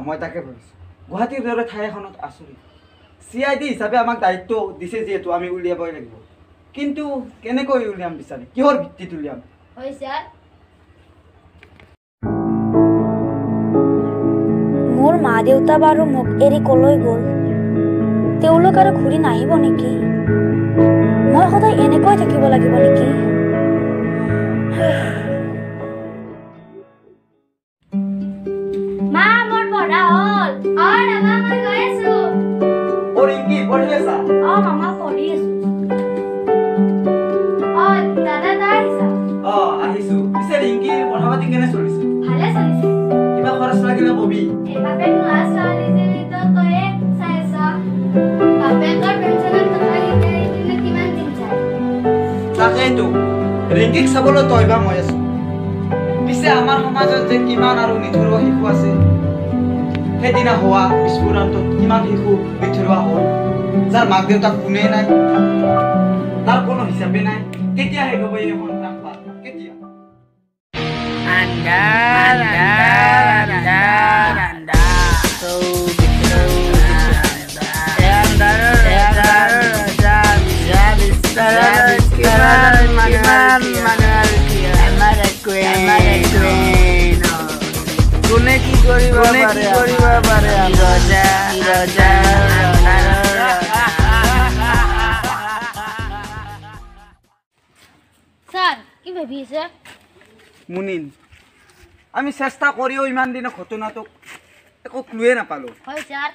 মই তাকে ভাবিছোঁ, গুৱাহাটীৰ দৰে ঠাই এখনত আচৰিত। চি I D হিচাপে আমাক দায়িত্ব দিছে যিহেতু আমি উলিয়াবই লাগিব, কিন্তু কেনেকৈ উলিয়াম বিচাৰি, কিহৰ ভিত্তিত উলিয়াম? হয় ছাৰ। মোৰ মা দেউতা বাৰু মোক এৰি কলৈ গ'ল? তেওঁলোক আৰু ঘূৰি নাহিব নেকি? মই সদায় এনেকৈ থাকিব লাগিব নেকি? মা, মোৰ পঢ়া হ'ল। অ দাদা, মই গৈ আছো। অ ৰিংকি, পঢ়ি আছা? অ মামা, পঢ়ি আছো। অ দাদা, তই আহিছা? অ আহিছো। পিছে ৰিংকিৰ পঢ়া পাতি কেনে চলিছে? ভালে চলিছে। কিবা খৰচ লাগিলে কবি। এই বাপেক নোহোৱা ছোৱালীজনীতো তয়ে চাই আছ। বাপেকৰ পেঞ্চনৰ টকা কেইটা কিমান দিন যায়? তাকেইতো, ৰিংকিক চাবলৈ তই বা মই আছো। পিছে আমাৰ সমাজত যে কিমান আৰু নিথৰুৱা শিশু আছে। সেইদিনা হোৱা বিস্ফোৰণটোত কিমান শিশু নিথৰুৱা হ'ল, যাৰ মাক দেউতাক কোনেই নাই, তাৰ কোনো হিচাপে নাই। কেতিয়া শেষ হ'ব এই সন্ত্ৰাসবাদ? কেতিয়া? কোনে কি কৰিব পাৰে? ৰজা ৰজা। ছাৰ, কি ভাবি আছে? মুনিন, আমি চেষ্টা কৰিও ইমান দিনৰ ঘটনাটোক একো ক্লুৱে নাপালো। হয় ছাৰ।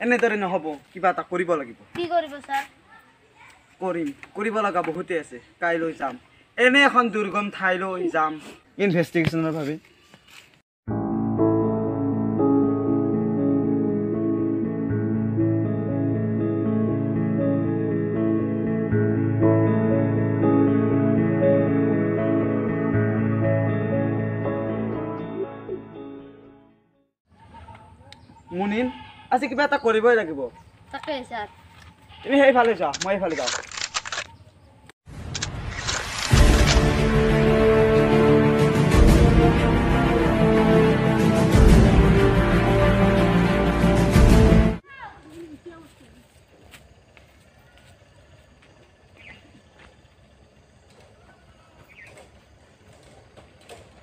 এনেদৰে নহ'ব, কিবা এটা কৰিব লাগিব। কি কৰিব ছাৰ? কৰিম, কৰিব লগা বহুতেই আছে। কাইলৈ যাম, এনে এখন দুৰ্গম ঠাইলৈ যাম ইনভেষ্টিগেশ্যনৰ বাবে। মুনিন, আজি কিবা এটা কৰিবই লাগিব। তাকে ছাৰ। তুমি সেইফালে যোৱা, মই এইফালে যাওঁ।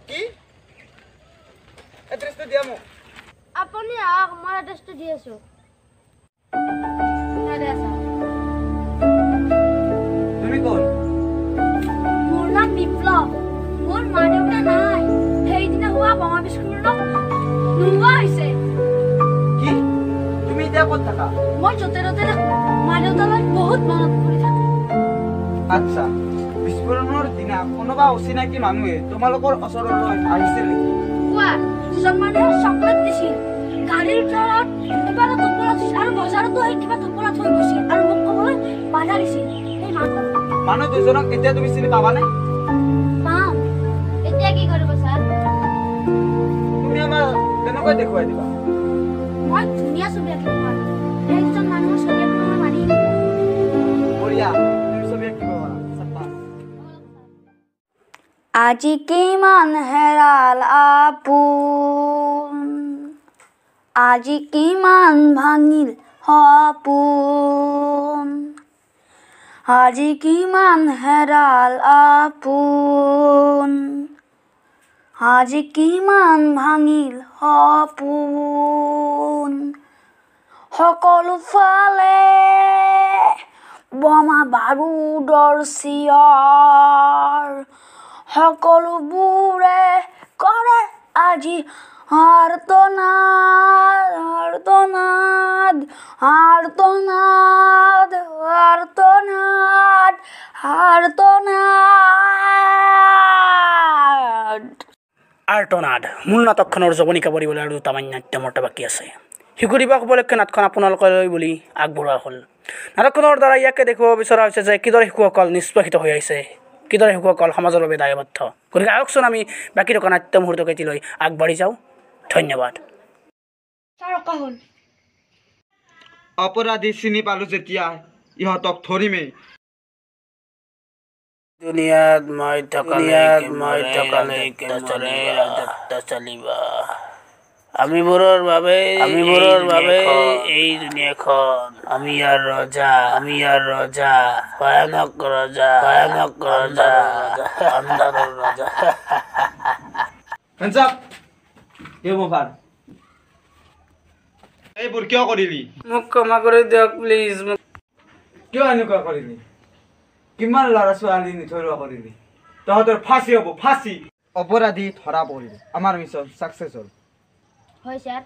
কি এড্ৰেছটো দিয়া মোক। আপুনি আহক, মই এড্ৰেছটো দি আছো। তুমি কোন? মোৰ নাম বিপ্লৱ। মোৰ মা দেউতা নাই। সেইদিনা হোৱা বোমা বিস্ফোৰণত নোহোৱা হৈছে। কি? তুমি এতিয়া ক'ত থাকা? মই য'তে ত'তে থাকো। মা দেউতালৈ বহুত মনত পৰি থাকে। আচ্ছা, বিস্ফোৰণৰ দিনা কোনোবা অচিনাকি মানুহে তোমালোকৰ ওচৰলৈ আহিছিল নেকি? কোৱা, দুজন মানুহে চকলেট দিছিল, গাড়ীৰ তলত কিবা এটা টোপোলা থৈছিল আৰু বজাৰতো সেই কিবা টোপোলা থৈ গৈছিল আৰু মোক ক'বলৈ বাধা দিছিল। সেই মানুহ দুজনক এতিয়া তুমি চিনি পাবানে? পাম। এতিয়া কি কৰিব ছাৰ? তুমি আমাক কেনেকৈ দেখুৱাই দিবা? মই ধুনীয়া ছবি আঁকিব পাৰোঁ। সেই দুজন মানুহৰ ছবি আঁকিব মই পাৰিম। বঢ়িয়া, তুমি ছবি আঁকিব পাৰা। চাব্বাছ। আজি কিমান হেৰাল আপোন, আজি কিমান ভাঙিল সপোন, আজি কিমান হেৰাল আপোন, আজি কিমান ভাঙিল সপোন। সকলো ফালে বোমা বাৰুদৰ চিঞৰ, সকলোবোৰে কৰে আজি আৰ্তনাদ, আৰ্তনাদ, আৰ্তনাদ, আৰ্তনাদ, আৰ্তনাদ। আৰ্তনাদ মূল নাটকখনৰ জৱনিকা পৰিবলৈ আৰু দুটামান নাট্যমূৰ্ত বাকী আছে। শিশু দিৱস উপলক্ষে নাটখন আপোনালোকলৈ বুলি আগবঢ়োৱা হ'ল। নাটকখনৰ দ্বাৰা ইয়াকে দেখুৱাব বিচৰা হৈছে যে কিদৰে শিশুসকল নিষ্পেষিত হৈ আহিছে, কিদৰে শিশুসকল সমাজৰ বাবে দায়বদ্ধ। গতিকে আহকচোন আমি বাকী থকা নাট্য মুহূৰ্তকেইটিলৈ আগবাঢ়ি যাওঁ। ধন্যবাদ। অপৰাধী চিনি পালো যেতিয়া ইহঁতক ধৰিমেই। দুনিয়াত মই থকালৈকে ৰাজত্ব চলিব। আমিবোৰৰ বাবে এই দুনিয়াখন। আমি ইয়াৰ ৰজা, ভয়ানক ৰজা, আন্ধাৰৰ ৰজা। Hands up! Game over. এইবোৰ কিয় কৰিলি? মোক ক্ষমা কৰি দিয়ক প্লিজ। কিয় এনেকুৱা কৰিলি? কিমান ল'ৰা ছোৱালী নিথৰুৱা কৰিলি? তহঁতৰ ফাঁচি হ'ব, ফাঁচি। অপৰাধী ধৰা পৰিল, আমাৰ মিছন ছাকচেছ হ'ল। হয় ছাৰ।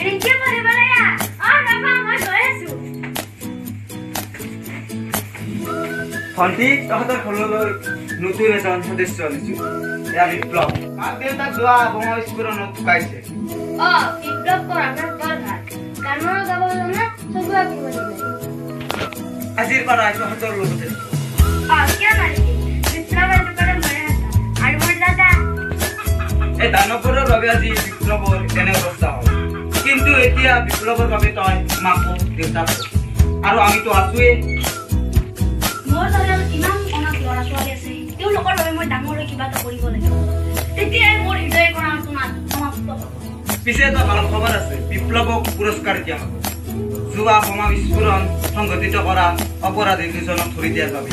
ৰিংকি পঢ়িবলৈ আহ। অ ৰবা, মই গৈ আছো। ভণ্টি, তহঁতৰ ঘৰলৈ নতুন এজন সদস্য আনিছো। এয়া বিপ্লৱ। মাক দেউতাক যোৱা বোমা বিস্ফোৰণত ঢুকাইছে। অ বিপ্লৱ পঢ়াত বৰ ভাল, গানো গাব জানে, ছবিও আঁকিব জানে। আজিৰ পৰা তহঁতৰ লগতে। অ কিয় নালিবি? বিপ্লৱৰ দোকানত মৰে আছা আৰু মোৰ দাদা। এই দানৱবোৰৰ বাবে আজি বিপ্লৱৰ এনে অৱস্থা হ'ল। কিন্তু এতিয়া বিপ্লৱৰ বাবে তই মাকো দেউতাকো আৰু আমিতো আছোৱেই। মোৰ দৰে আৰু কিমান অনাথ ল'ৰা ছোৱালী আছে, তেওঁলোকৰ বাবে মই ডাঙৰ হৈ কিবা এটা কৰিব লাগিব। তেতিয়াই মোৰ হৃদয় কৰা আৰ্তনাদ সমাপ্ত হ'ব। পিছে এটা ভাল খবৰ আছে, বিপ্লৱক পুৰস্কাৰ দিয়া হ'ব যোৱা বোমা বিস্ফোৰণ সংঘটিত কৰা অপৰাধী দুজনক ধৰি দিয়াৰ বাবে।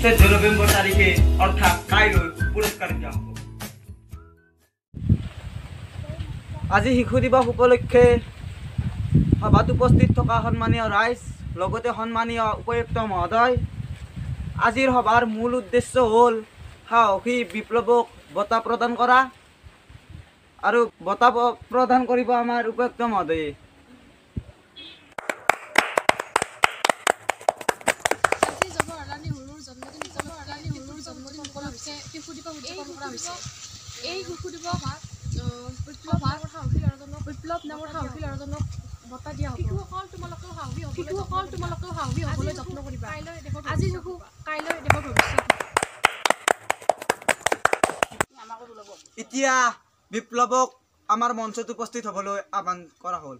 14 নৱেম্বৰ তাৰিখে অৰ্থাৎ কাইলৈ পুৰস্কাৰ দিয়া হ'ব। আজি শিশু দিৱস উপলক্ষে সভাত উপস্থিত থকা সন্মানীয় ৰাইজ, লগতে সন্মানীয় উপায়ুক্ত মহোদয়, আজিৰ সভাৰ মূল উদ্দেশ্য হ'ল সাহসী বিপ্লৱক বঁটা প্ৰদান কৰা আৰু বঁটা প্ৰদান কৰিব আমাৰ উপায়ুক্ত মহোদয়ে। আজি জৱাহৰলাল নেহৰুৰ জন্মদিন উদযাপন কৰা হৈছে, শিশু দিৱস উদযাপন কৰা হৈছে। এই শিশু দিৱস বিপ্লৱ নামৰ সাহসী ল'ৰাজনক বঁটা দিয়া হ'ব। শিশুসকল তোমালোকেও সাহসী হ'বলৈ যত্ন কৰিবা। আজিৰ শিশু কাইলৈ দেশৰ ভৱিষ্যত। এতিয়া বিপ্লৱক আমাৰ মঞ্চত উপস্থিত হ'বলৈ আহ্বান কৰা হ'ল।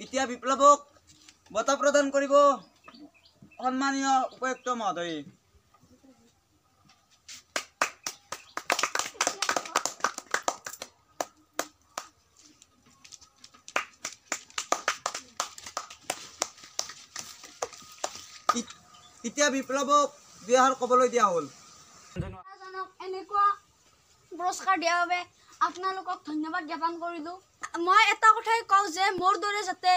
এতিয়া বিপ্লৱক বঁটা প্ৰদান কৰিব সন্মানীয় উপায়ুক্ত মহোদয়ে। এতিয়া বিপ্লৱক দুই ক'বলৈ দিয়া হ'ল। এনেকুৱা পুৰস্কাৰ দিয়াৰ বাবে আপোনালোকক ধন্যবাদ জ্ঞাপন কৰিলোঁ। মই এটা কথাই কওঁ যে মোৰ দৰে যাতে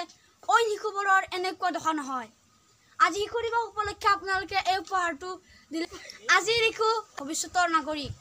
অইন শিশুবোৰৰ এনেকুৱা দশা নহয়। আজি শিশু দিৱস উপলক্ষে আপোনালোকে এই উপহাৰটো দিলে। আজিৰ শিশু ভৱিষ্যতৰ নাগৰিক।